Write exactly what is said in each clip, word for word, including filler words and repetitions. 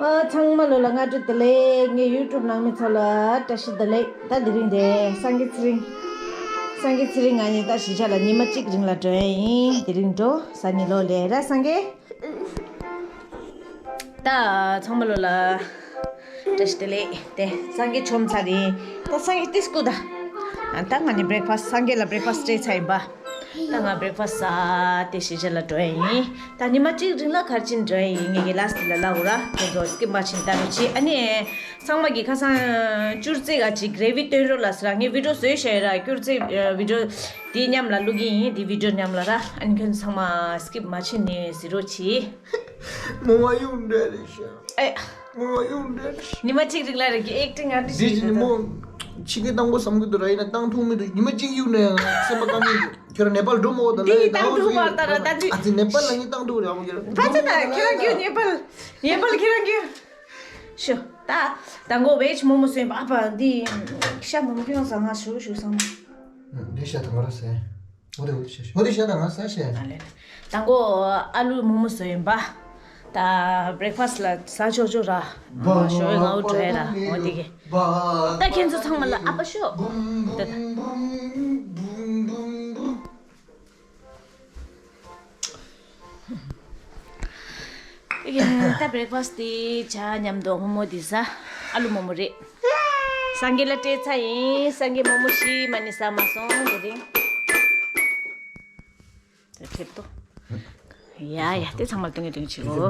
ཨ། ཚང་མ་ལོ་ལ་སྔ་དྲོ་བདེ་ལེགས། ངའི་ཡུ་ཊུབ་ནང་མི་ཚོ་ལ་བཀྲ་ཤིས་བདེ་ལེགས། ད་དེ་རིང་དེ་སངས་རྒྱས་ཚེ་རིང་། སངས་རྒྱས་ཚེ་རིང་ང་གཉིས་ད་གཞིས་ཆགས་ལ་ཉི་མ་གཅིག་རིང་ལ་འགྲོ་ཡ་ཡིན། དེ་རིང་འགྲོ་ས་ནི་ལོ་ལས་ར་སངས་རྒྱས། ད་ཚང་མ་ལོ་ལ་བཀྲ་ཤིས་བདེ་ལེགས། དེ་སངས་རྒྱས་ཆོམ་ཚར་ཡིན། ད་སངས་རྒྱས་ཏིས་ཀུ་ད། ཨ། ད་ང་ནི་བྷི་རེག་ཕ་སི་ཊི། སངས་རྒྱས་ལ་བྷི་རེག་ཕ་སི་ཊི་སྤྲད་ཚར་ཡིན་པ། ད་ང་བྷི་རེག་ཕ་སི་ཊི་ཟ་སྟེ་གཞིས་ཆགས་ལ་འགྲོ་ཡ་ཡིན། ད་ཉི་མ་གཅིག་རིང་ལ་ག་རེ་བྱེད་འགྲོ་ཡ་ཡིན། ངེད་ཀྱི་ལ་སི་ཊི་ལ་ལབ་དགོས་ར། ཁྱེད་ཚོ་སི་ཀིབ་མ་བྱེད་ད་རུ་ཅི། ཨ་ནི་ཚང་མ་གི་ཁ་སང་ཅུར་ཙེ་ག་ཅིག་རེ་བི་སྟོན་རོགས་ལ་ཟེར་ར། ངས་བི་ཌི་ཡོ་བཟོས་བཞག་ཡོད་ར། ཅུར་ཙེ་བི་ཌི་ཡོ་དེའི་མཉམ་ལ་བླུག་གི་ཡིན། དེ་བི་ཌི་ཡོ་མཉམ་ལ་ར། ཨ་ནི་ཁྱེད་ཚོ་ཚང་མ་སི་ཀིབ་མ་བྱེད་ནས་གཟིགས་རོགས་གྱིས། མོ་མ་ཡོང་འདྲ་རེད་ཤག་ཨེ། མོ་མ་ཡོང་འདྲ་རེད་ཤག་ཉི་མ་གཅིག་རིང་ལ་རེད་ཀྱི་ཨེག་ཊིང་ང་འདྲ་ཞིག་རེད། མོ་ཕྱི་གི་བཏང་པོ་བསམ་གི་འདུག་ར། ཡིན་ན་བཏང་ཐུབ་མི་འདུག་ཉི་མ་གཅིག་གཡུག་ནས་ཡང་སེམས་པ་དཀའ་མི་འདུག་ཁྱོད་རང་ནེ་པཱལ་འགྲོ་མོ་ད་ལ་འདི་ཡི་བཏང་ཐུབ་མ་ད་ར། ད་འདི་ཨ་ཙི་ནེ་པཱལ་ལ་ངས་བཏང་ཐུབ་རེད། ཨ་མོ་ཁྱོད་རང་ཕ་ཚ་ད་ཁྱོད་རང་གྱིས་ནེ་པཱལ། ནེ་པཱལ་ཁྱོད་རང་གྱིས། ཤོ། ད་ད་མགོ་བེ་ཆི་མོ་མོ་སོན་པ་ཨ་ཕ་འདི་ཤ་མོ་མོ་ཁྱོད་རང་ཟ་ང་ཞུ་ཞུ་སང་། འདི་ཤ་ད་ང་ར་སེ། འོ་དེ་འོ་དེ་ཤ་ཤ། འོ་དེ་ཤ་ད་ང་ས་ཤ། ཨ་ལེ། དང་པོ་ཨ་ལུ་མོག་མོག་བཟོས་ཡིན་པ། ད་བྷི་རེག་ཕ་སི་ཊི་ལ་ཟ་ཆོག་ཆོག་ར། ཞོ་ཡི་ང་འུ་འགྲོ་ཡ་ར། འོ་དེ་གི། ད་ཁྱེད་ཚོ་ཚང་མ་ལ་ཨ་ཕ་ཤོག་ད་ད། ད་བྷི་རེག་ཕ་སི་ཊི་དེ་ཇ་མཉམ་དུ་ཧོ་མོ་དེ་ཟ། ཨ་ལུ་མོག་མོག་རེད། སངས་རྒྱས་ལ་སྤྲད་ཚར་ཡིན། སངས་རྒྱས་མོག་མོག་ཞིག་མ་ནི་ཟ་མ་སོང་དེ་རིང་། ད་ཁེབས་ཏོ། ཡ་ཡ་དེ་ཚང་མ་སྟོན་གི་སྟོན་གི་བྱེད་གོ།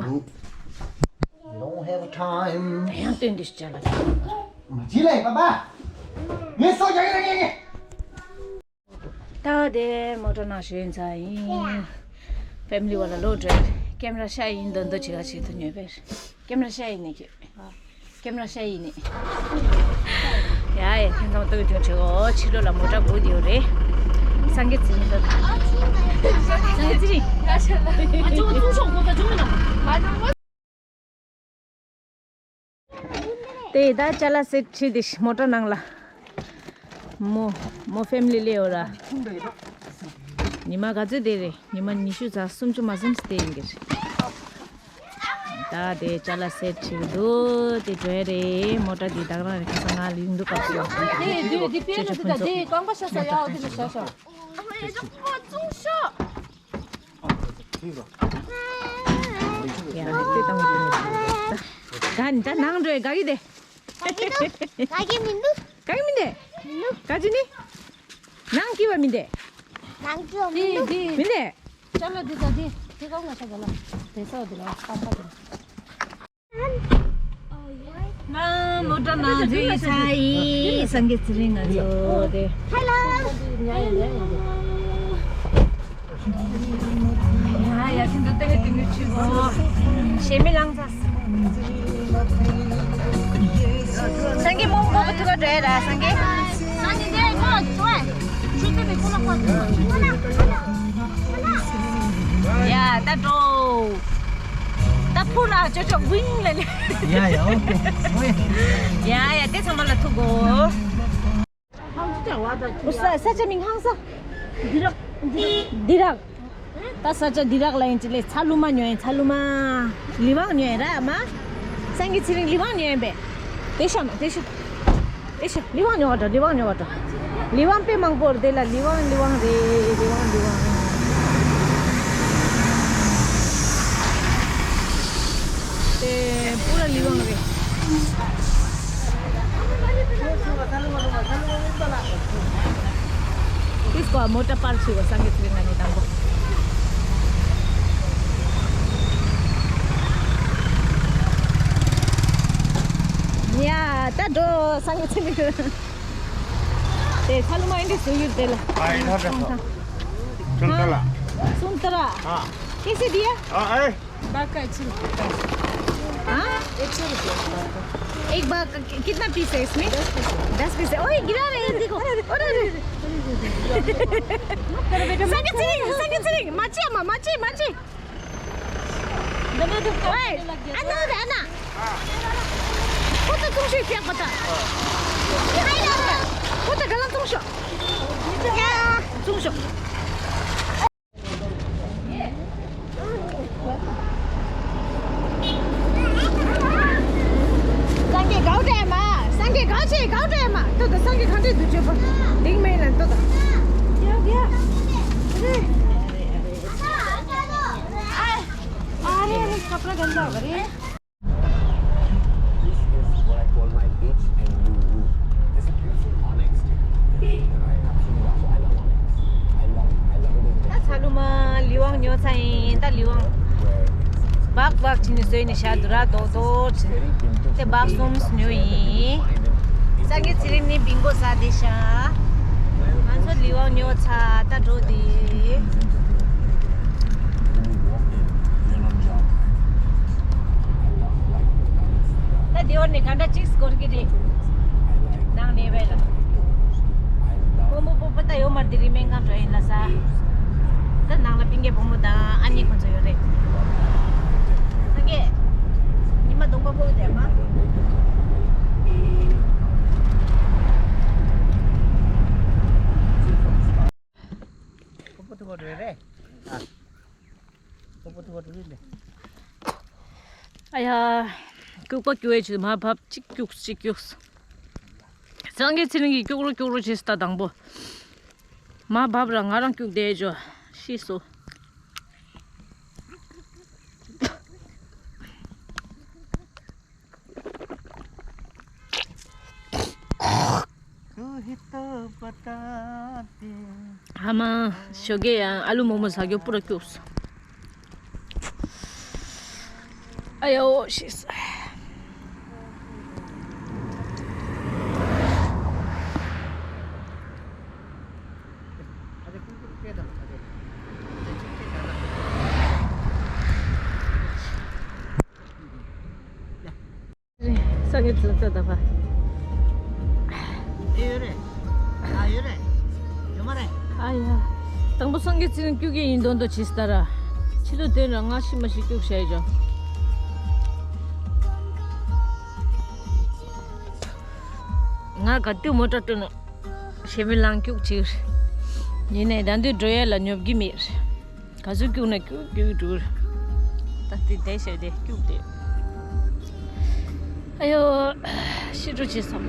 Don't have time. ད་ཡང་སྟོན་དུས་ཅག་ལ། མ་བྱེད་ལས་པ་པ། ངས་སོ་རྒྱག་གི་རེད་ངས། ད་དེ་མོ་ཊ་ནང་ཞོན་ཚར་ཡིན། ཕེ་མི་ལི་བ་ལ་ལོག་འགྲོ། ཀེམ་ར་ཤ་ཡིན་དོན་དོ་བྱེད་ག་བྱེད་དུ་ཉོས་པས། ཀེམ་ར་ཤ་ཡིན་ནི་ཁྱོད། ཀེམ་ར་ཤ་ཡིན་ནི། ཡ་ཡ་ཁྱེད་ཚང་ལྟོས་ཐུང་ཆེ་གོ། ཕྱི་ལོགས་ལ་མོ་ཊ་སྒུག་བསྡད་ཡོད་རེད། སངས་རྒྱས་ཚེ་རིང་ལ། སངས་རྒྱས་ཚེ་རིང་། དེ་ད་ཅ་ལག་སེ་ཊི་ཁྲིད་དེ་མོ་ཊ་ནང་ལ། མོ་མོ་ཕེ་མི་ལི་སླེབས་ཡོད་ར། ཉི་མ་ག་ཚོད་བསྡད་རེད། ཉི་མ་ཉི་ཤུ་རྩ་སུམ་ཅུ་མ་ཟིན་བསྡད་ཡིན་གྱི་རེད། ད་དེ་ཅ་ལག་སེ་ཊི་ཁྲིད་འདུག་དེ་འགྲོ་ཡ་རེད། མོ་ཊ་འདི་དག་རང་རེད། ཁ་སང་ང་ལིང་འདུག་ག་ཚོད། དེ་དེ་དེ་པེ་ན་དེ་ད་དེ་རྐང་པ་ཤ་ས་ཡ་འོ་དེ་ལ་ཤ་ཤ། ཡ་དེ་དང་དེ་ནི་ད་ནི་ད་ནང་འགྲོ་ཡ་དགའ་གི་དེ། དགའ་གི་འདུག་དགའ་གི་མི་འདུག་དགའ་གི་མི་འདུག་མི་འདུག་དགའ་གི་ནི། ནང་སྐྱིད་པ་མི་འདུག་ནང་སྐྱིད་པ་མི་འདུག་མི་འདུག་ཅ་ལག་འདི་ད་འདི་འདི་གང་ང་ཆ་ག་ལ་དེ་ས་འོ་དེ་ལ་རྐང་པ་དེ། ང་མོ་ཊ་ནང་འཛུལ་ཚར་ཡིན། སངས་རྒྱས་ཚེ་རིང་ང་ཚོ་དེ། Hello. ཡ་ཡ་ཁྱེད་ཚོ་ལྟ་གི་ལྟ་གི་བྱེད་གོ། ཞེ་མི་ལངས་ཚ། སངས་རྒྱས་མོ་མོ་གི་ཐུག་ག་འགྲོ་ཡ་ར་སངས་རྒྱས། སངས་རྒྱས་འདི་ཁོ་ལ་འགྲོ་ཨེ། ཆུ་ཚོད་ནས་ཁོ་ལ་ཁོ་ལ་ཁོ་ལ་ཁོ་ལ། ཡ་ད་འགྲོ། ད་ཕུ་ན་ཅོ་ཅོ་ཝིང་ལ་ལེ། ཡ་ཡ་ཨོ་ཁེ། ཡ་ཡ་དེ་ཚང་མ་ལ་ཐུག་གོ། ཨོ་ས་ས་ཆ་མིང་ཧང་ས། དི་རག་དི་རག་ད་ས་ཆ་དི་རག་ལ་ཡིན་ཅི་ལེ། ཚ་ལུ་མ་ཉོ་ཡིན། ཚ་ལུ་མ། ལི་ཝང་ཉོ་ཡིན་ར་མ། སངས་རྒྱས་ཚེ་རིང་ལི་ཝང་ཉོ་ཡིན་པས། དེ་ཤ་མ་དེ་ཤ། དེ་ཤ་ལི་ཝང་ཉོ་བ་འགྲོ། ལི་ཝང་ཉོ་བ་འགྲོ། ལི་ཝང་དཔེ་མང་པོ་རེད་དེ་ལ། ལི་ཝང་ལི་ཝང་རེད། ལི་ཝང་ལི་ཝང་། དེ་པུ་ར་ལི་ཝང་རེད། དེ་སྐོར་མོ་ཊ་པར་བྱས་པ་སངས་རྒྱས་ཚེ་རིང་ང་ནི་དང་པོ། ཡ་ད་འགྲོ་སངས་རྒྱས་ཚེ་རིང་། དེ་ཚ་ལུ་མ་ཡིན་དེ་སུ་ཡུལ་དེ་ལ། ཨ་ཡིན་ཧ་ཧ། སུན་ཏ་ར། སུན་ཏ་ར། ཨ། कैसे दिया? ཨ་ཨེ། बाघ का अच्छी लगता है। हाँ? एक सौ रुपये का बाघ का। एक बाघ का कि-, कितना पीस है इसमें? दस पीस है। दस पीस है। ओए, गिरा रहे हैं, देखो। अरे, अरे। अरे, अरे, अरे। संगे चिरिंग, संगे चिरिंग। माची अम्मा, माची, माची। ओए, अन्ना दे, अन्ना। को तो तुम से क्या पता? ये है ना? को तो गलत तुम से। क्या? तुम से। ཁ་འདྲེ་དུ་ཆོད་པ། དིང་མེད་ལ་ལྟོ་དང་། རྒྱག་རྒྱག་ཨ་རེ་ཨ་རེ། ཨ་རེ་ཨ་རེ། ཁ་པར་གན་ད་བ་རེད། This is what I call my H N U room. It's a beautiful onyx technique that I absolutely love. I love onyx. I love it. I love it as a ད་ཚ་ལུ་མ་ལི་ཝང་ཉོ་ཚ་ཡིན། ད་ལི་ཝང་བག་བག་ཕྱིན་ནས་བཟོས་ནས་བཞག་འདུག་ར། རྡོག་རྡོག་ཕྱིན་ཏེ་བག་གསུམ་ཉོ་ཡིན། སངས་རྒྱས་ཚེ་རིང་ནི་བིང་གོ་ཟ་བསྡད་ཤག་ང་ཚོ་ལི་ཝང་ཉོ་ཚ་ད་འགྲོ་དེ། ད་དེ་བར་ནས་ག་འདྲ་ཅིག་སྐོར་གི་རེད། ནང་ནས་བས་ལ། སྤོ་མོ་སྤོ་པོ་ད་ཡོད་མ་རེད། དེ་རིང་སྨན་ཁང་འགྲོ་ཡིན་ལ་ས། ད་ནང་ལ་པིང་གེ་སྤོ་མོ་དང་ཨ་ནེ་ཁོང་ཚོ་ཡོད་རེད། སངས་རྒྱས། ཉི་མ་གདོང་པ་སྤོ་བསྡད་མ། སྤོ་པོ་ཐུག་པ་འགྲོ་ཡི་རེད། ཨ། སྤོ་པོ་ཐུག་པ་འགྲོ་ཡི་རེད། ཨ་ཡ། སྐྱུག་པ་སྐྱུག་ཡས་ཆུ་མར་བབས། གཅིག་སྐྱུགས་གཅིག་སྐྱུགས། སངས་རྒྱས་ཚེ་རིང་གིས་སྐྱུག་རོགས་སྐྱུག་རོགས་བྱས་སོང་། ད་དང་པོ་མར་བབས་ར། ང་རང་སྐྱུག་བསྡད་འཇོ། ཤི་སོང་། ཨ་མ། ཞོགས་ཀས་ཡང་ཨ་ལུ་མོག་མོག་ཟ་རྒྱུ་པུ་ར་སྐྱུགས་སོང་། ཨ་ཡོ་ཤི་སོང་། སངས་རྒྱས་ཚེ་རིང་ལྟོས་དང་ཕ། ཡོད་རེད། ཨ་ཡོད་རེད། ཡོད་མ་རེད། ཨ་ཡ། དང་པོ་སངས་རྒྱས་ཚེ་རིང་སྐྱུག་གི་ཡིན་མདོག་མདོག་བྱེད་སྟ་ར། ཕྱི་ལོ་དོན་ར་ང་ཤི་མ་ཤི་སྐྱུག་བྱས་ཡོད། ང་ག་དུས་མོ་ཊ་སྤྲོ་ན་ཞེ་མི་ལང་སྐྱུག་ཅིག་ཡིན་ནའི་ད་འདོད་འགྲོ་ཡ་ལ་ཉོབ་གི་མེད། ག་ཚོད་སྐྱུག་ན་སྐྱུག་སྐྱུག་འགྲོ། ད་དེ་བསྡད་བྱས་དེ་སྐྱུག་དེ། ཨ་ཡོ། ཤི་འགྲོ་བྱེད་ས་མ།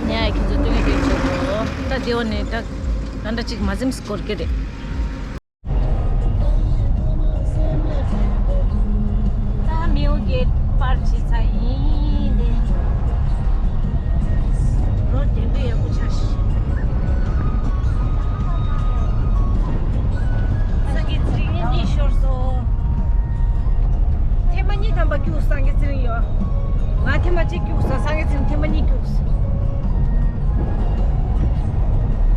ཉ་ཡ་ཁྱེད་ཚོ་སྟོན་གི་སྟོན་བྱེད་དོ། ད་དེ་འོ་ནས་ད་ད་འདྲ་ཅིག་མ་ཟིམ་སྐོར་གི་རེད། ད་མིའུ་གེ་པར་བྱེད་ས་ཡིན་དེ། རོ་དེ་འདྲ་ཡག་པོ་ཆགས་ཤིག་སངས་རྒྱས་ཚེ་རིང་གཉིས་ཤོར་སོང་། ཐེངས་མ་གཉིས་ཐམ་པ་སྐྱུགས། སངས་རྒྱས་ཚེ་རིང་ཡོད། ང་ཐེངས་མ་གཅིག་སྐྱུགས་སོང་། སངས་རྒྱས་ཚེ་རིང་ཐེངས་མ་གཉིས་སྐྱུགས་སོང་།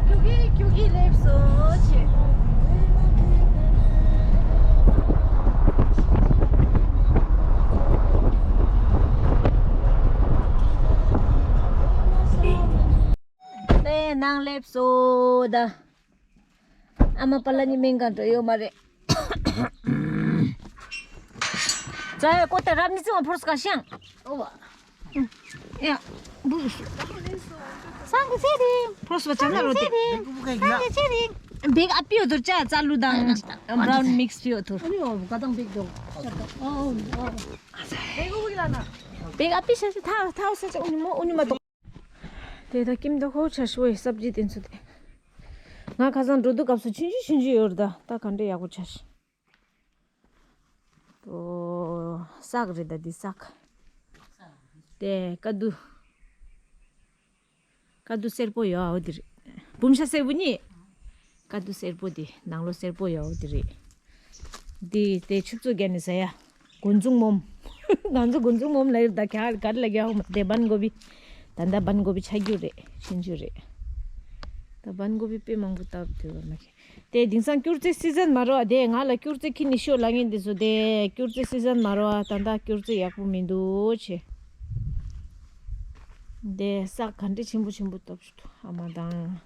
སྐྱུག་གི་སྐྱུག་གི་སླེབས་སོང་ཆེ། ནས་ནང་སླེབས་སོང་ད། ཨ་མ་པ་ལ་ནི་སྨན་ཁང་འགྲོ་ཡོད་མ་རེད། ཙ་ཡ་ཀོ་ཏ་རབ་ནི་ཙི་མ་ཕོར་སྐ་ཤང་། ཨོ་བ། ཡ། འབུ་སུ། སང་གི་ཚེ་རིང་། ཕོར་སྐ་ཅང་ན་རོ་ཏེ། སང་གི་ཚེ་རིང་། སང་གི་ཚེ་རིང་། བེག་ཨ་པི་ཡོད་དོ་ཅ་ཙ་ལུ་དང་བྷ་རའུན་མིག་སི་པི་ཡོད་དོ། ཨ་ནི་ཨོ་བ་ཀ་དང་བེག་དོ། ཨོ་ཨོ། བེག་ཨ་པི་ཤ་ཤ་ཐ་ཐ་ས་ཅ་ཨུ་ནི་མོ་ཨུ་ནི་མ་དོ། དེ་ད་ཀིམ་དོ་ཁོ་ཆ་ཤོས་སབ་ཇི་དེ་ཚོ་དེ། ང་ཁ་སང་འགྲོ་དུས་སྐབས་སུ་ཆུང་ཆུང་ཆུང་ཆུང་ཡོད་རེད་ད། ད་ག་འདྲ་ཡག་པོ་ཆགས་ཤག་ཨོ། སག་རེད་ད་འདི་སག་དེ་ཀ་དུ། ཀ་དུ་སེར་པོ་ཡོད་འོ་དེ་རེད། བུམ་ཤ་སེར་པོ་གཉིས། ཀ་དུ་སེར་པོ་དེ་ནང་ལོ་སེར་པོ་ཡོད་འོ་དེ་རེད། འདི་དེ་ཆུ་བཙོ་བརྒྱབ་ནས་ཟ་ཡ། དགོན་འཛུགས་མོམ། ང་ཚོ་དགོན་འཛུགས་མོམ་ལ་ཡོད་ད། ག་ག་རེ་ལ་རྒྱག་མ་དེ་བན་གོ་བི། ད་ད་བན་གོ་བི་ཆ་རྒྱུ་རེད། ཆུང་ཆུང་རེད། ད་བན་གོ་བི་དཔེ་མང་པོ་བཏབ་དུས་བ་མ་ཁེ། དེ་དེང་སང་སྐྱུར་རྩི་སི་ཛན་མ་རེད་བ། དེ་ང་ལ་སྐྱུར་རྩི་ཁྱི་ནི་ཤོ་ལ་ངན་འདི་ཚོ་དེ་སྐྱུར་རྩི་སི་ཛན་མ་རེད་བ། ད་ད་སྐྱུར་རྩི་ཡག་པོ་མི་འདུག་ཆེ། དེ་སག་ག་འདྲ་ཆེན་པོ་ཆེན་པོ་བཏབ་ཤུ་ཐུ་ཨ་མ་དང་།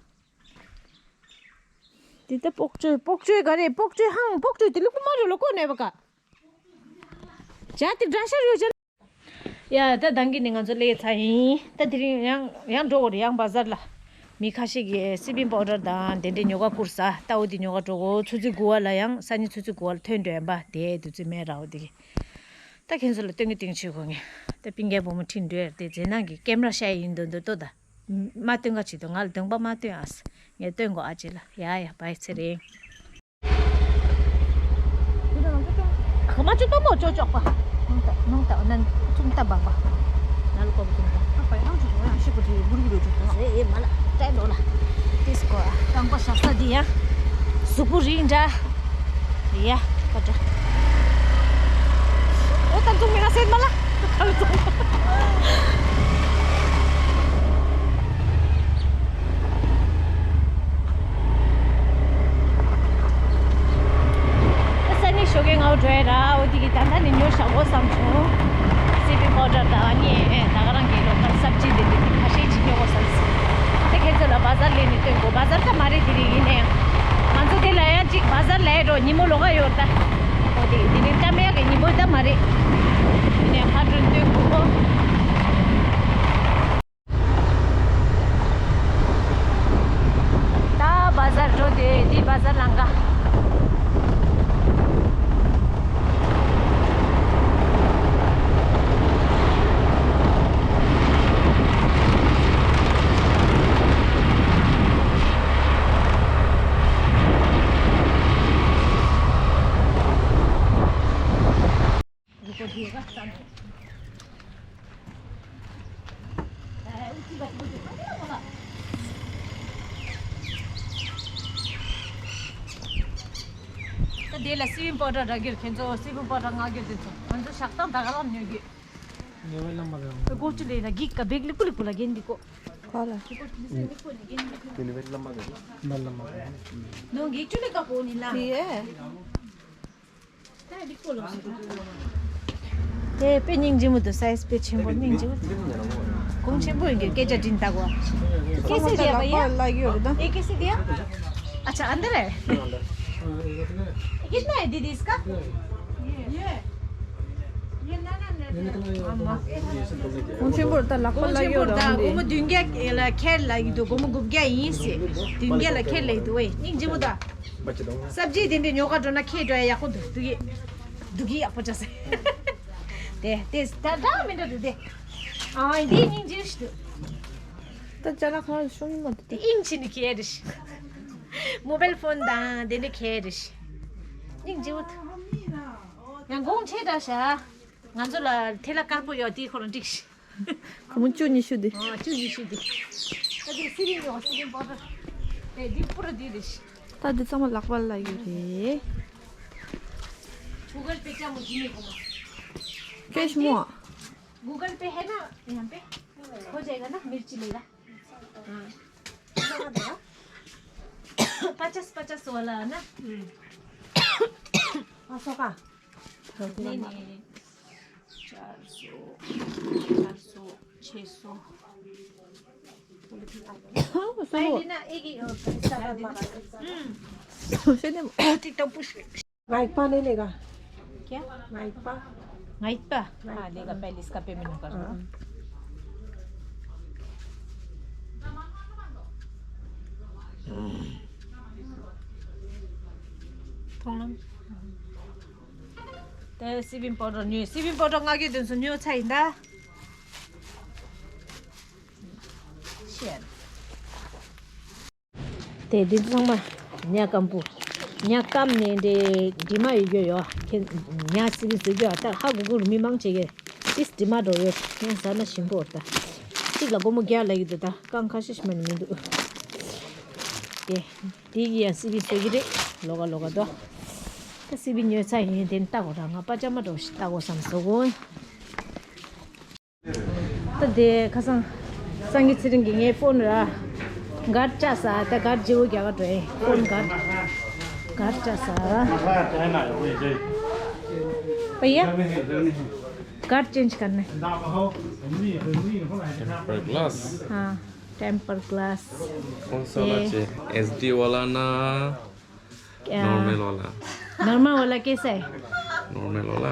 དེ་ད་སྤོག་ཅོས་སྤོག་ཅོས་ག་རེ་སྤོག་ཅོས་ཧང་སྤོག་ཅོས་དེ་ལུག་པོ་མ་རེད་ལོ་ཀོ་ནས་བ་ཀ་ཇ་དེ་འདྲ་ཤར་ཡོད་ཅན། ཡ་ད་དང་གི་ནི་ང་ཚོ་སླེབས་ཚར་ཡིན། ད་དེ་རིང་ཡང་ཡང་འགྲོ་དགོས་རེད། ཡང་བ་ཟར་ལ་མི་ཁ་ཤས་ཀྱིས་སི་པིན་པའོ་ཌར་དང་དེ་འདྲའི་ཉོ་ག་བསྐུར་ས། ད་འོ་དེ་ཉོ་ག་འགྲོ་དགོས། ཆུ་ཚོད་དགུ་པ་ལ་ཡང་ས་ཉིན་ཆུ་ཚོད་དགུ་པ་ལ་ཐོན་འགྲོ་ཡིན་པ་དེ་དུས་ཚོད་མེད་ར། འོ་དེ་གི་ད་ཁྱེད་ཚོ་ལ་སྟོན་གི་སྟོན་ཆོས་གོ་ངེས། ད་པིང་རྒྱལ་བུ་མོ་ཁྲིད་འགྲོ་ཡར་དེ་རྗེས་ནང་གི་ཀེམ་ར་ཤ་ཡིན་འདོད་འདོད་ལྟོ་ད། མ་སྟོན་ག་བྱེད་དོ། ང་ལ་སྟོན་པ་མ་སྟོན་ཨ། ངས་སྟོན་དགོས་ཨ་ཅེ་ལ། ཡ་ཡ་བའི་ཚེ་རིང་། ཁ་མ་ཅོ་ཏོ་མོ་ཅོ་ཅོག་པ། ནང་ད་ནང་ད་ནང་ཙུམ་ད་བག་པ། ནང་ལ་ཀོ་བ་ཙུམ་ད། ཨ་པའི་ནང་ཅོ་ཡང་ཤི་གོ་དེ་བུར་བུར་ཅོ་ཏོ། ཨེ་ཨེ་མ་ལ་ཏྲེ་ལོ་ལ། ཏིས་ཀོ་རྐང་པ་ཞག་ས་འདི་ཡ། གཟུགས་པོ་རིང་འདྲ། ཡ་ཁ་ཏྲ། ཨོ་ད་ཙུམ་མི་ན་སེར་མ་ལ། ཁ་ལ་ཙུམ། ས་ནི་ཞོགས་ཀས་ང་འགྲོ་ཡ་ར། འོ་དེ་གི་ད་ལྟ་ནི་ཉོ་བཞག་གོ་བསམ་བྱུང་། སི་པིང་པའུ་ཌར་དང་ཨ་ནི་ད་ག་རང་གི་ལོ་ཀལ་སབ་ཇི་དེ་འདྲ་ཁ་ཤས་ཅིག་ཉོ་གོ་བསམ་སོང་། དེ་ཁྱེད་ཚོ་ལ་བ་ཟར་ལས་ནི་སྟོན་གོ། བ་ཟར་ད་མ་རེད། དེ་རིང་ཡིན་ནའང་ང་ཚོ་དེ་ལ་ཡང་ཅིག་བ་ཟར་ལས་འགྲོ་ཉིན་མོ་ལོག་ག་ཡོད་ད། འོ་དེ་དེ་རིང་ཀྲ་མེད་ཀྱི་ཉིན་མོ་ད་མ་རེད། ཡིན་ནའང་ཕར་འགྲོ་སྟོན་གོ། ད་བ་ཟར་འགྲོ་དེ་འདི་བ་ཟར་ལང་ག། ད་དེ་ལ་སི་པིང་པའུ་ཌར་རག་གི་རེད། ཁྱེད་ཚོ་སི་པིང་པའུ་ཌར་མངགས་རྒྱུ་དེ་ཚོ་ང་ཚོ་ཞག་དང་ད་ག་རང་ཉོ་རྒྱུ། ཉེ་བའི་བླ་མ་རེད། སྒོ་ཅུ་ལས་ན་གིག་ག་བེག་ལི་པུ་ལི་པུ་ལ་གན་འདི་ཀོ། ག་ལ། སྒོ་ཅུ་ལི་སེ་ལི་པུ་ལི་གན་འདི་ཀོ། ཉེ་བའི་བླ་མ་རེད། མ་བླ་མ་རེད། ནོ་གིག་ཅུ་ལི་ཀ་པོ་ནི་ལ། དེ་ཡེ། དེ་དཔེ་སྙིང་རྗེ་མོ་འདུག་སའི་ཛི་དཔེ་ཆེན་པོ། སྙིང་རྗེ་མོ་འདུག་གོང་ཆེན་པོ་ཡིན་གྱི་སྐད་ཆ་འདྲི་ད་གོ། कैसे दिया भैया? ये कैसे दिया? अच्छा, अंदर है। कितना है दीदी इसका? གོང་ཆེན་པོ་ད་ལག་པ་གོང་ལ་ཆེན་པོ་ཡོད་ད་རང་སྒོར་མོ་བདུན་བརྒྱ་ལ་ཁྱེར་ལ་ཡི་འདུག་སྒོར་མོ་དགུ་བརྒྱ་ཡིན་ཟེར། བདུན་བརྒྱ་ལ་ཁྱེར་ལ་ཡི་འདུག་ཝེ། སྙིང་རྗེ་མོ་ད། སབ་ཇི་དེ་འདྲ་ཉོ་ག་འགྲོ་ན་ཁྱེད་འགྲོ་ཡ་ཡག་པོ་འདུག་འདུག་གི་འདུག་གི་ཡག་པོ་བྱ་ཟེར། དེ་དེ་ད་འདྲ་མི་འདྲ་འདུག་དེ། ཨ་འདི་སྙིང་རྗེ་ཞིག་འདུག་ད་ཅ་ལག་ཁང་ཤོང་ཡིན་མ་འདུག་དེ། དབྱིངས་ཕྱིན་ནི་ཁྱེད་རེད། མོ་བལ་ཕོན་དང་དེ་འདྲ་ཁྱེད་རེད། སྙིང་རྗེ་བོ་འདུག་ཡང་དགོང་ཆེ་འདྲ་ཤག་ང་ཚོ་ལ་ཐལ་བ་དཀར་པོ་ཡོད་དེ་ཁོ་རང་འགྲིག་ཤག་སྒོར་མོ་བཅུ་ཉི་ཤུ་དེ། ཨ་བཅུ་ཉི་ཤུ་དེ། ད་དེ་སི་རིན་ཡོད། སི་རིན་པའོ་ཌར། དེ་འདི་པུ་ར་འདི་རེད། ད་འདི་ཚང་མ་ལག་པ་ལ་ཡོད་རེད། गूगल पे क्या मुझे नहीं बोला। कैश मोआ। गूगल पे है ना यहाँ पे? हो जाएगा ना मिर्ची लेगा। हाँ। पचास पचास वाला है ना? पाँच सौ का? नहीं नहीं नहीं। चार सौ, चार सौ, छः सौ। पहले ना एक ही, अ, पैसा था हमारा। हम्म। ठीक तो पूछ। गाइड पा नहीं लेगा। क्या? गाइड पा। गाइड पा? हाँ, लेगा, पहले इसका पेमेंट कर दो। हाँ। ཐོང་ལམ། དེ་སི་པིང་པའོ་ཌར་ཉོས། སི་པིང་པའོ་ཌར་མངགས་རྒྱུ་དེ་ཚོ་ཉོས་ཚར་ཡིན་ད། ཤེས། དེ་འདི་ཚང་མ་ཉ་སྐམ་པོ། ཉ་སྐམ་ནས་འདྲེ་འདྲི་མ་ཡོད་རྒྱུ་ཡོད། ཁྱེད་ཉ་སི་པིང་བཟོ་རྒྱུ་ཨ་ད་ཧ་གོ་གོ་རུ་མི་མང་ཆེ་གེ་ཏིས་འདྲི་མ་འགྲོ་ཡོད། ཉ་ཟ་ན་ཞིམ་པོ་ད། གཅིག་ལ་སྒོར་མོ་བརྒྱ་ལ་ཡོད་དུ་ད་རྐང་ཁ་ཤས་ཤིག་མ་ནི་མི་འདུག་དེ། དེ་གི་ཡང་སི་པིང་བཟོ་གི་རེད། ལོ་ག་ལོ་ག་དོ། ད་སི་པིང་ཉོས་ཚར་ཡིན་དེ་ནི་ལྟ་གོ་ར་ང་པ་ཅ་མ་འགྲོ་ཞིག་ལྟ་གོ་བསམ་སོ་གོ། ད་དེ་ཁ་སང་སང་གི་ཚེ་རིང་གི་ངའི་ཕོན་ར་གར་བཅག་ས་ད་གར་བརྗེ་བོ་རྒྱག་ག་འགྲོ་ཡིན། ཕོན་གར་གར་བཅག་ས། भैया कार्ड चेंज करना है। Temper glass. हाँ, टेम्पर ग्लास। कौन सा वाला चाहिए? एचडी वाला ना? क्या? नॉर्मल वाला। नॉर्मल वाला कैसा है? नॉर्मल वाला।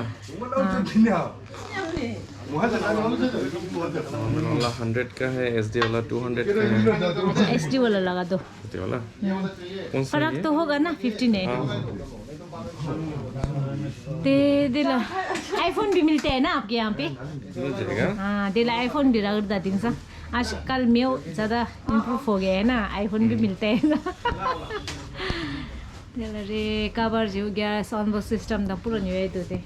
हाँ। नॉर्मल वाला हंड्रेड का है, एचडी वाला टू हंड्रेड का है। एचडी वाला लगा दो। एचडी वाला। हम्म। कौन सा फर्क ये? तो होगा ना, फिफ्टीन है। हाँ। दे दे ला। आईफोन भी मिलते हैं ना आपके यहाँ पे? हाँ, दे ला, आईफोन भी रगड़ता दिन सा। आजकल में वो ज़्यादा इम्प्रूव हो गया है ना, आईफोन भी मिलते हैं ना। दे ला रे, कवर जो गया, साउंड बॉक्स सिस्टम दा पूरा न्यू है तो दे।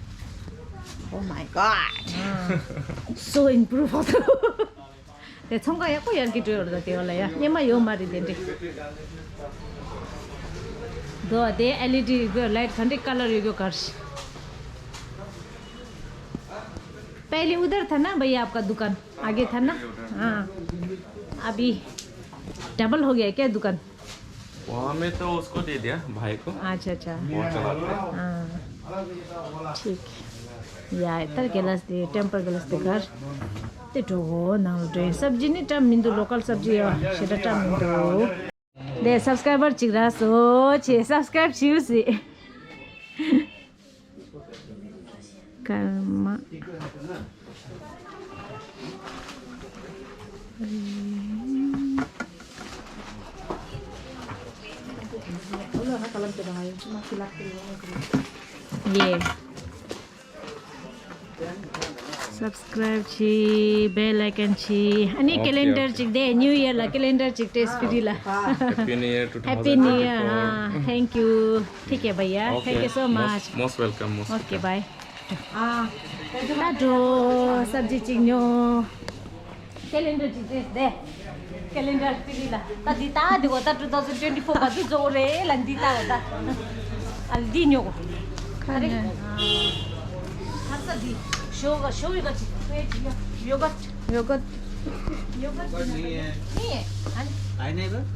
Oh my God, so improve हो तो। དེ་ཚོང་ཁང་ཡག་པོ་ཡར་གྱི་འགྲོ་ཡོད་རེད། དེ་བ་ལ་ཡ་སྙེ་མ་ཡོད་མ་རེད། དེ་འདྲ་དོ། དེ་ཨེལ་ཨི་ཌི་གི་ལའིཊ་ག་འདྲའི་ཀ་ལར་ཡོད་གི་གར། पहले उधर था ना भैया आपका दुकान, आगे था ना? हाँ, अभी डबल हो गया क्या दुकान? वहाँ में तो उसको दे दिया, भाई को। अच्छा, अच्छा। वो चलाते हैं। हाँ, ठीक है। या, इधर गिलास दे, टेम्पर गिलास दे घर। ते टोगो नाम रे, सब्जी नहीं टम मिंदु, लोकल सब्जी है, शेटा टम मिंदु। दे सब्सक्राइबर चिक रहा सो, छे सब्सक्राइब छिउ सी। कर्मा। ये सब्सक्राइब छि, बेल आइकन छि, अनि ओके, क्यालेन्डर ओके। चिक दे, न्यू इयर ला क्यालेन्डर चिक टेस्ट पिरी ला। Happy New Year two thousand twenty-four। Happy New Year, हाँ, thank you। ठीक है भैया, thank you so much। Most welcome, most welcome। Okay, bye. तातो सब्जी चिक न्यो। क्यालेन्डर चिक टेस्ट दे। क्यालेन्डर पिरी ला। ता दि ता दिगो ता two thousand twenty-four का दि जो रे ला दि ता होता। अल दि न्यो को। अरे। हर सा दि। शो का, शो का चिक। योगर्ट। योगर्ट। योगर्ट नहीं है। नहीं है। हाँ। आई नहीं बस।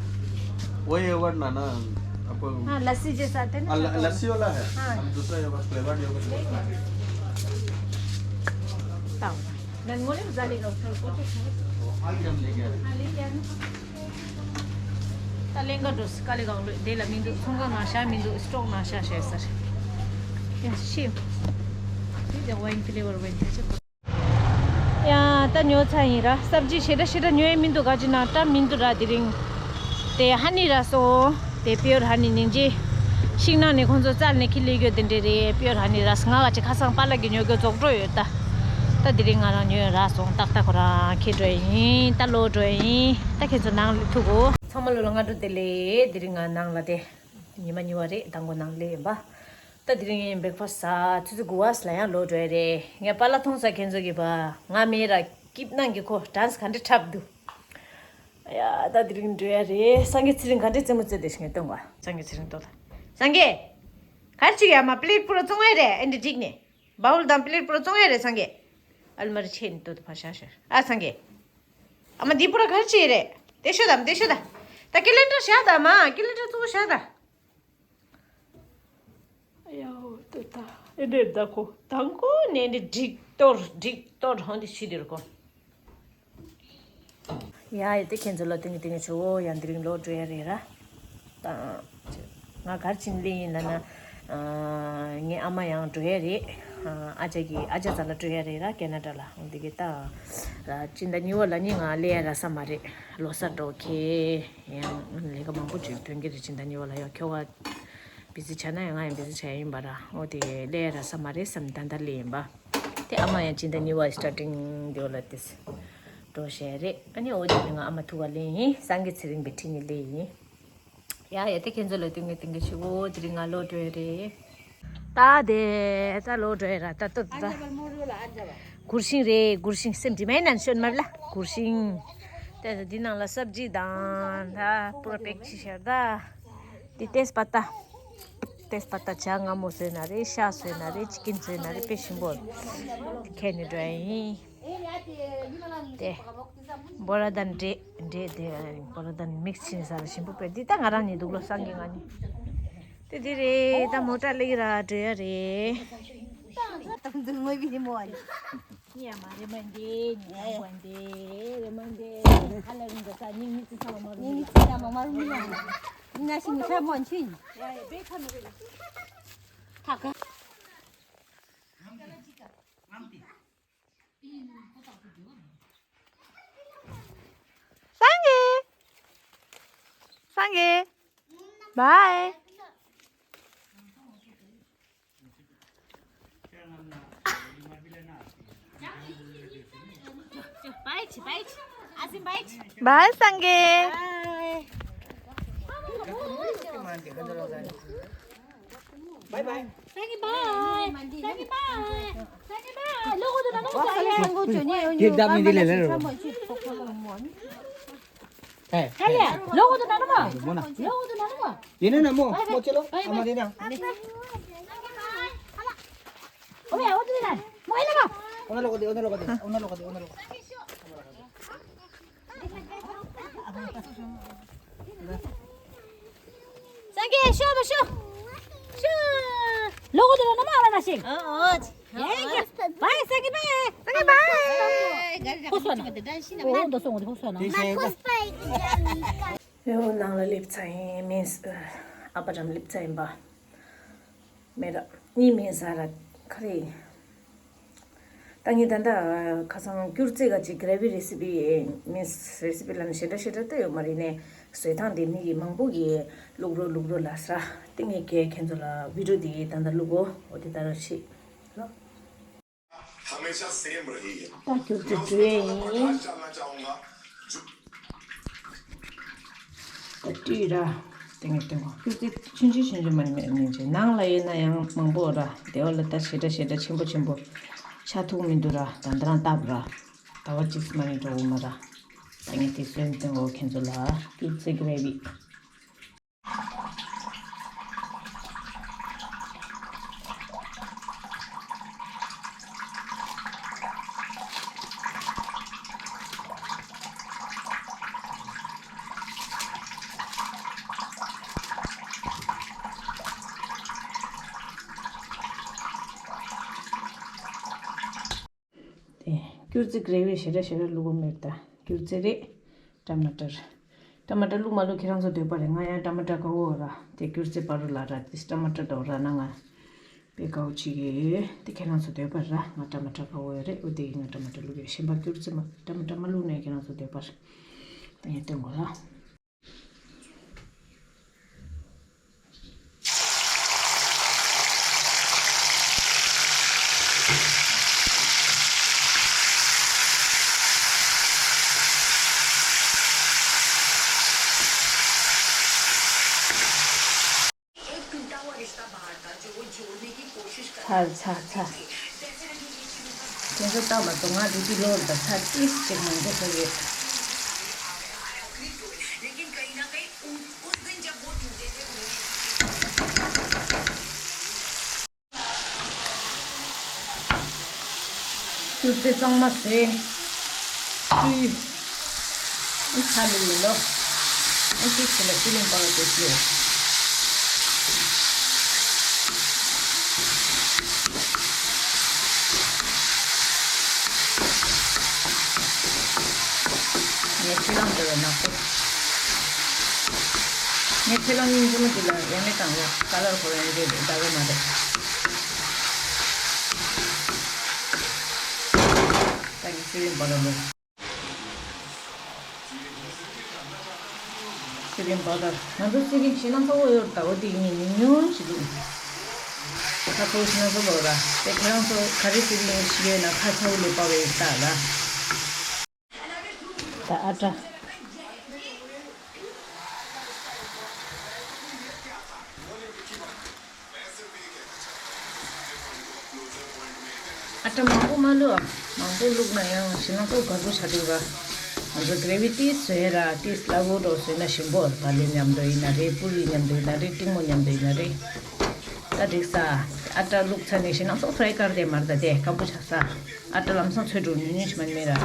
वही योगर्ट ना, ना, आपको हाँ, लस्सी जैसा आते हैं ना, हाँ, ल-, छोटा लस्सी वाला है। हाँ। हम दूसरा योगर्ट, फ्लेवर्ड योगर्ट लेते हैं। ताऊ। मैं मोले में जाने का, उसमें कुछ है। वो आगे हम लेके आए। हाँ, लेके आए ना। ད་ལེན་ག་འགྲོ་སི་ཀ་ལེ་གང་ལོས་དེ་ལ་མི་འདུག་ཚོང་ཁང་ནང་བཞག་མི་འདུག་སི་ཊོག་ནང་བཞག་བཞག་ཟེར། ཡ་ཤི། དེ་ལ་ཝའིན་ཕི་ལེ་ཝར་ཝའིན་ཐེ་ཆེ། ཡ་ད་ཉོ་ཚར་ཡིན་ར། སབ་ཇི་ཞེ་དྲག་ཞེ་དྲག་ཉོ་ཡ་མི་འདུག་ག་ཅི་ན་ཏྲ་མི་འདུག་ར་དེ་རིང་། དེ་ཧ་ནི་ར་སོང་། དེ་པིའོར་ཧ་ནི་ནིང་ཇི། ཤིང་ནགས་ནས་ཁོང་ཚོ་བཙལ་ནས་ཁྱི་ལས་གྱོ་དེ་འདྲས་རེད། པིའོར་ཧ་ནི་ར་སོང་། ང་ག་ཅི་ཁ་སང་པཱ་ལགས་ཀྱི་ཉོ་གི་རྫོགས་འགྲོ་ཡོད་ད། ད་དེ་རིང་ང་རང་ཉོ་ཡ་ར་སོང་། ཏག་ཏག་ཁོ་རང་ཁྱི་འགྲོ་ཡ་ཡིན། ད་ལོ་འགྲོ་ཡ་ཡིན། ད་ཁྱེད་ཚོ་ནང་ལ་ཐུག་གོ། ཚང་མ་ལོ་ལ་སྔ་དྲོ་བདེ་ལེགས། དེ་རིང་ང་ནང་ལ་དེ། ཉི་མ་གཉིས་པ་རེད། མདང་དགོང་ནང་ལས་ཡིན་པ། ད་དེ་རིང་བྷེག་ཕ་སི་ལ་ཆུ་ཚོད་དགུ་པ་ལ་ཡང་ལོག་འགྲོ་ཡ་རེད། ངས་པཱ་ལགས་མཐོང་ས་ཁྱེད་ཚོ་གིས་པ། ང་མེད་ར་སྐྱིད་སྣང་གི་ཁོ་ཌན་སི་ག་འདྲ་འཁྲབ་འདུག་ཡ་ད་དེ་རིང་འགྲོ་ཡ་རེད། སངས་རྒྱས་ཚེ་རིང་ག་འདྲས་རྩེད་མོ་རྩེ་བསྡད་ཤག་ངས་སྟོན་ག་སངས་རྒྱས་ཚེ་རིང་ལྟོས་ད། སངས་རྒྱས། ག་རེ་བྱེད་ཀྱི་ཡ། མ་པི་ལེ་ཊི་པུ་ར་བཙོང་ཡ་རེད། ཨེ་འདྲ་འགྲིག་ནས། བའུལ་དང་པི་ལེ་ཊི་པུ་ར་བཙོང་ཡ་རེད་སངས་རྒྱས། ཨལ་མ་རི་ཆེ་ནས་ལྟོས་ད་ཕར་བཞག་ཤར། ཨ་སངས་རྒྱས། ཨ་མ་འདི་པུ་ར་ག་རེ་བྱེད་ཀྱི་རེད། དེ་ཤོད་དམ་དེ་ཤོད་ད། ད་ཀེ་ལེན་ཌར་བཞག་ད་མ། ཀེ་ལེན་ཌར་གཙོ་བོ་བཞག་ད། ཡའོ་ཏོ་ད། ཨེ་འདྲས་ད་ཁོ། དང་ཁོ་ནས་འདི་འགྲིག་གཏོར་འགྲིག་གཏོར་ཧོན་འདི་ཤི་དེ་རུ་ཁོ། ཡ་ཡ་དེ་ཁྱེད་ཚོ་ལ་ཏིང་ངེ་ཏིང་ངེ་ཆུ་བོ་ཡང་འདི་རིང་ལོག་འགྲོ་ཡ་རེད་ར། ད་ང་གར་ཕྱིན་ལེ་ཡིན་ལ་ན། ངའི་ཨ་མ་ཡང་འགྲོ་ཡ་རེད། ཨ་ཅག་གི་ཨ་ཅག་རྩ་ལ་འགྲོ་ཡ་རེད་ར་ཀེ་ན་ཌ་ལ། འོ་འདི་གི་ད། སྤྱི་ཟླ་གཉིས་པ་ལ་ནི་ང་ལེ་ཡ་ར་ས་མ་རེད། ལོ་གསར་འགྲོ་ཁེ། ཡང་ལས་ཀ་མང་པོ་ཅིག་ཐོན་གྱི་རེད། སྤྱི་ཟླ་གཉིས་པ་ལ་ཡང་ཁྱོ་ག་བི་ཟི་བྱས་ན་ཡང་ང་ཡང་བི་ཟི་བྱས་ཡིན་པ་ར། འོ་དེ་ལས་ར་ས་མ་རེད་བསམ་ད་ལྟ་ལས་ཡིན་པ། དེ་ཨ་མ་ཡང་སྤྱི་ཟླ་གཉིས་པ་སི་ཊར་ཊིང་དེ་བ་ལ་དེ་འགྲོ་བྱས་རེད། ཨ་ནི་འོ་དེ་ནི་ང་ཨ་མ་ཐུག་ག་ལས་ཡིན། སངས་རྒྱས་ཚེ་རིང་གི་ཁྲི་ནི་ལས་ཡིན། ཡ་ཡ་དེ་ཁྱེད་ཚོ་ལ་ཏིང་ངེ་ཏིང་ངེ་ཆུ་བོ་དེ་རིང་ང་ལོག་འགྲོ་ཡ་རེད། ད་དེ་ད་ལོག་འགྲོ་ཡ་ར་ད་ད་ད། གུར་ཤིང་རེད། གུར་ཤིང་སེམས་དྲི་མའི་ནང་ཤོད་མར་ལ་གུར་ཤིང་། དེ་འདི་ནང་ལ་སབ་ཇི་དང་ད་པུ་ར་པེག་ཅི་ཤར་ད། འདི་ཏེས་པ་ཏ། ཏེས་པ་ཏ་ཇ་མངར་མོ་བཟོས་ན་རེད། ཤ་བཟོས་ན་རེད། ཅི་ཀིན་བཟོས་ན་རེད། དཔེ་ཞིམ་པོ། ཁྱེར་ནས་འགྲོ་ཡ་ཡིན། དེ། བོ་ར་དང་འབྲས་འབྲས་དེ་བོ་ར་དང་མིག་སི་བྱས་ནས་ཟ་ལ་ཞིམ་པོ་དཔེ། འདི་ད་ང་རང་ཉིད་འདུག་ལོ་སང་གི་ང་ནི། དེ་འདི་རེད། ད་མོ་ཊ་སླེབས་ར་འགྲོ་ཡ་རེད། ད་འདི་ངོ་བི་དེ་མོ་བ་ནི། ཉི་མ་རེ་མ་འདི་ཉི་མ་འདི་རེ་མ་འདི། ཁ་ལ་རིང་ག་ས་ཉིན་མི་ཚེ་ཚང་མ་རུ་ཉིན་མི་ཚེ་ཚང་མ་མ་རུ་མི་ན། ང་ཤི་མི་ཁ་མོན་ཆུན། ཐ་ག་སངས་རྒྱས། སངས་རྒྱས། བའི། Bye, Sange. Bye. Bye, bye. Sange, bye. Sange, bye. Sange, bye. ལོག་འོང་དུ་ན་ནོ། ལོག་འོང་དུ་ན་ནོ་མ། ལོག་འོང་དུ་ན་ནོ་མ། ཡིན་ན་ན་མོ། མོ་ཅེ་ལོ། ཨ་མ་དེ་ན། ཨོ་ཡ། ཨོ་དེ་ན། མོ་ཨེ་ལ་མ། ཨོ་ན་ལོག་དེ། ཨོ་ན་ལོག་དེ། ཨོ་ན་ལོག་དེ། སངས་རྒྱས་ཤོག་པ་ཤོག་ཤོག་ལོག་འོང་དུ་ན་ནོ་མ། ཨ་མ་ན་ཤིག་ཨོ་ཨོ། ཡེ་ཡེ། བའི་སངས་རྒྱས་བའི། སངས་རྒྱས་བའི། ཧོ་སོ་ན། ཧོ་འདི་སོང་འོང་དུ་ཧོ་སོ་ན། དེ་ཤེས། ཨེ་འོ་ནང་ལ་སླེབས་ཚར་ཡིན། མིན་ཨ་པ་ཅམ་སླེབས་ཚར་ཡིན་པ། མེད་ར། གཉིས་མེད་ཟ་ར། ཁ་རེ། ད་ངས་ད་ལྟ་ཁ་སང་སྐྱུར་རྩི་ག་ཅིག་གྷ་རེ་ཝི་རེ་སི་པི་མིན་རེ་སི་པི་ལབ་ན་ཞེ་དྲག་ཞེ་དྲག་ལྟོས་ཡོད་མ་རེད་ནས། བཟོས་སྟངས་དེ་མི་གི་མང་པོ་གིས་བླུག་རོགས་བླུག་རོགས་ལབ་ས་ར། དེ་ངས་གས་ཁྱེད་ཚོ་ལ་བི་ཌིའོ་དེ་ད་ལྟ་བླུག་གོ། འོ་དེ་ད་ར་ཤི། ལོ། हमेशा सेम रही है। ད་སྐྱུར་རྩི་བཀྲུས་ཡས་ཡིན། ད་བཀྲུས་ར། དེ་ངས་སྟོན་གོ། སྐྱུར་རྩི་ཆུང་ཆུང་ཆུང་ཆུང་མ་ནི་མེད་ནི་ཆེ། ནང་ལ་ཡིན་ན་ཡང་མང་པོ་ར། དེ་བ་ལ་ད་ཞེ་དྲག་ཞེ་དྲག་ཆེན་པོ་ཆེན་པོ་ཆགས་ཐུབ་མི་འདུག་ར། ད་འདི་རང་བཏབ་ར། ཟླ་བ་གཅིག་མ་ནི་འགྲོ་གི་མ་ར། ད་ངས་དེ་སྟོན་སྟོན་གོ་ཁྱེད་ཚོ་ལ། སྐྱུར་རྩི་གྷ་རེ་ཝི། དེ་སྐྱུར་རྩི་གྷ་རེ་ཝི་ཞེ་དྲག་ཞེ་དྲག་བླུག་གོ་མེད་ད། སྐྱུར་རྩི་རེད། ཊ་མ་ཊར། ཊ་མ་ཊར་བླུག་མ་བླུག་ཁྱེད་རང་ཚོ་འདོད་པ་རེད། ང་ཡང་ཊ་མ་ཊར་དགའ་བོ་ར། དེ་སྐྱུར་རྩི་བར་རུ་ལ་ར། དེ་ཊ་མ་ཊར་དོ་ར་ན་ང་དཔེ་དགའ་བོ་བྱེད་ཀྱི་ཡོད། དེ་ཁྱེད་རང་ཚོ་འདོད་པ་ར། ང་ཊ་མ་ཊར་དགའ་བོ་ཡོད་རེད། འོ་དེ་ཡིན། ང་ཊ་མ་ཊར་བླུག་ཡོད། གཞན་པ་སྐྱུར་རྩི་མ་ཊ་མ་ཊར་མ་བླུག་ནས་ཁྱེད་རང་ཚོ་འདོད་པ་རེད། ད་ངས་སྟོན་གོ་ར། ཚར་ཚར་ཚར། ཁྱེད་ཚོ་ལྟ་མ་སོང་། ང་རི་ཏི་ལོར་དང་ཚར་ཏིས་ཅིག་མང་པོ་ཤོར་ཡོད། སྐྱུར་རྩི་གཙང་མ་བཟོས། བཀྲུས། ཨ་ཚ་ལུ་ཡིན་ལོ། ཨ་ཅིག་ཆེ་ལ་ཤི་ལིང་པ་ལ་དེ་ཤི། ངས་ཁྲི་ལང་དེ་ལ་ནག་པོ། ངས་ཁྲི་ལང་སྙིང་རྗེ་མོ་དེ་ལ་ཡང་མེད་དང་ལ་ཀ་ལར་ཁོ་རང་ཡང་དེ་ལ་ཟླ་བ་མ་རེད། ད་ངས་ཤི་ལིང་པ་ལ་ལོ། སི་པིན་པའུ་ཌར། ང་ཚོ་སི་པིན་ཞེ་ན་ཚ་བོ་ཡོད་ད། འོ་དེ་ངས་ཉུང་ཉུང་ཞིག་བླུགས། ད་ཁོ་ཞེ་ན་ཚ་བོ་ར། དེ་ཁྱེད་རང་ཚོ་ག་རེ་སི་པིན་ཞིག་ཡོད་ན་ཁ་ཚ་བོ་ལས་པ་བའི་རྟགས་ལ། ད་ཨ་ཏྲ། ཨ་ཏྲ་མང་པོ་མ་བླུགས། མང་པོ་བླུགས་ན་ཡང་ཞེ་ན་ཚ་བོ་ག་ཚོད་ཆགས་འདུག་ར། ང་ཚོ་གྷ་རེ་ཝི་ཏིས་བཟོས་ར། ཏིས་སླ་བོ་འགྲོ་བཟོས་ན་ཞིམ་པོ། བ་ལི་མཉམ་དུ་ཡིན་ན་རེད། པུ་རི་མཉམ་དུ་ཡིན་ན་རེད། ཏིང་མོ་མཉམ་དུ་ཡིན་ན་རེད། ད་འགྲིག་ས། ཨ་ཏྲ་བླུགས་ཚར་ནས་ཞེ་ན་ཚ་བོ་ཕྲའི་ཀར་དེ་མར་ད་དེ་སྐམ་པོ་ཆགས་ས། ཨ་ཏྲ་ལམ་སང་ཚོས་འགྲོ་ཉུང་ཉུང་ཞིག་མ་ནི་མེད་ར།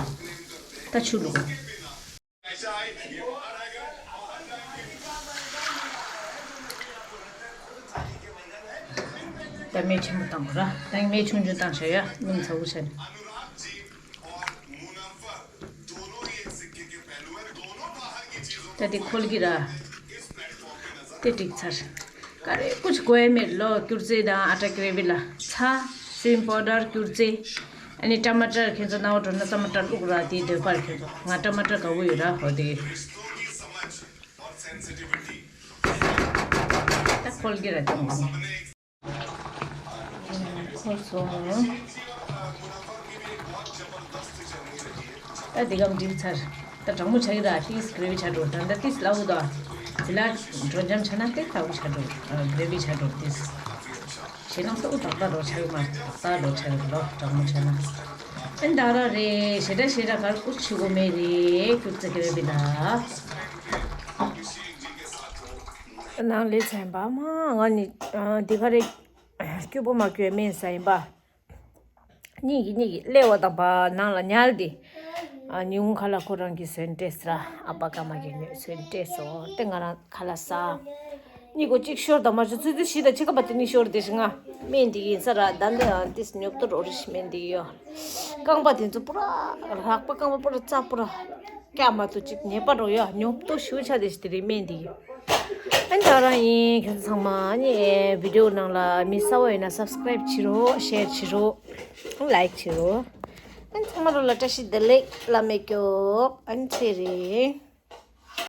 ད་ཆུ་བླུགས། ད་མེ་ཆེན་པོ་བཏང་དགོས་ར། ད་མེ་ཆུང་ཆུང་བཏང་བྱ་ཡ། སྣུམ་ཚ་བོ་བྱ་ནས། ད་དེ་ཁོལ་གི་ར། དེ་འགྲིག་ཚར། ག་རེ་ཀུ་ཅི་དགོས་ཡ་མེད་ལོ། སྐྱུར་རྩི་དང་ཨ་ཏྲ་གྷ་རེ་ཝི་ལ། ཚྭ། སི་པིན་པའུ་ཌར། སྐྱུར་རྩི། ཨ་ནི་ཊ་མ་ཊར་ཁྱེད་ཚོ་སྣང་བ་འགྲོ་ན་ཊ་མ་ཊར་བླུགས་ར། དེའི་འདོད་པར་ཁྱེད་ཚོ། ང་ཊ་མ་ཊར་དགའ་བོ་ཡོད་ར། ཧོ་དེ། ད་ཁོལ་གི་ར་ཅུང་། ཁོལ་སོང་། ད་འདི་གམ་འགྲིག་ཚར། ད་གྲང་མོ་ཆགས་ཀྱི་ར། ཏིས་གྷེ་རེ་ཝི་ཆགས་འགྲོ། ད་ད་ཏིས་ལ་འུ་ད་ཟི་ལ་འགྲོ་འཇམ་ཆགས་ན་ཏིས་ལ་འུ་ཆགས་འགྲོ། གྷེ་རེ་ཝི་ཆགས་འགྲོ་ཏིས། ཞེ་ནང་ད་འུ་ཏག་ཏག་འགྲོ་ཆགས་ཀྱི་མ། ཏག་ཏག་འགྲོ་ཆགས་ཀྱི་ལོ། གྲང་མོ་ཆགས་ན། ཨན་ད་ར་རེ་ཞེ་དྲག་ཞེ་དྲག་གར་ཀུ་ཆུ་གོ་མེ་རེ་ཀྱུ་ཙི་གྷེ་རེ་ཝི་ད། ནང་ལས་ཚན་པ་མ་ང་ནི་འདི་ག་རེ་སྐྱུར་པོ་མ་སྐྱུར་སྨན་ཟ་ཡིན་པ། གཉིས་ཀྱི་གཉིས་ཀྱི་ཀླད་པ་དང་པ་ནང་ལ་ཉལ་ཏེ། ཨ་ཉུང་ཁ་ལ་ཁོ་རང་གི་ཟོན་སྤྲད་ཟེར། ཨ་ཕ་ཀ་མ་གི་ཉོས་ཟོན་སྤྲད་སོང་སྟེ་ང་རང་ཁ་ལག་ཟ། གཉིས་གོ་གཅིག་ཤོར་དང་མ་ཤོར་ཚུལ་ཚུལ་ཞིག་དང་ཕྱི་ཁ་པ་དེ་གཉིས་ཤོར་དེ་ཞིག་ང་སྨན་འདི་ཡིན་ས་ར། ད་འདི་ཨ་ཏིས་ཉོབ་ཏོ་རོ་རི་ཤི་སྨན་འདི་ཡོད། རྐང་པ་དེ་ཚོ་པུ་ར་རགས་པ་རྐང་པ་པུ་ར་རྩ་པུ་ར་སྐྱ་མ་ཐུ་གཅིག་ཉེས་པ་རོ་ཡོད། ཉོབ་ཏོ་ཞུ་ཆ་དེ་ཞིག་དེ་རིང་སྨན་འདི་ཡོད། ཨན་ད་རང་ཡིན། ཁྱོད་ཚང་མ་ནི་བི་ཌི་ཡོ་ནང་ལ་མི་གསར་པ་ཡིན་ན་སབ་སི་ཀ་རེབ་བྱེད་རོགས། ཤེར་བྱེད་རོགས། ལའིཀ་བྱེད་རོགས། ཨན་ཚང་མ་རོ་ལ་བཀྲ་ཤིས་བདེ་ལེགས་བླ་མེད་སྐྱོབ། ཨན་ཚེ་རིང་།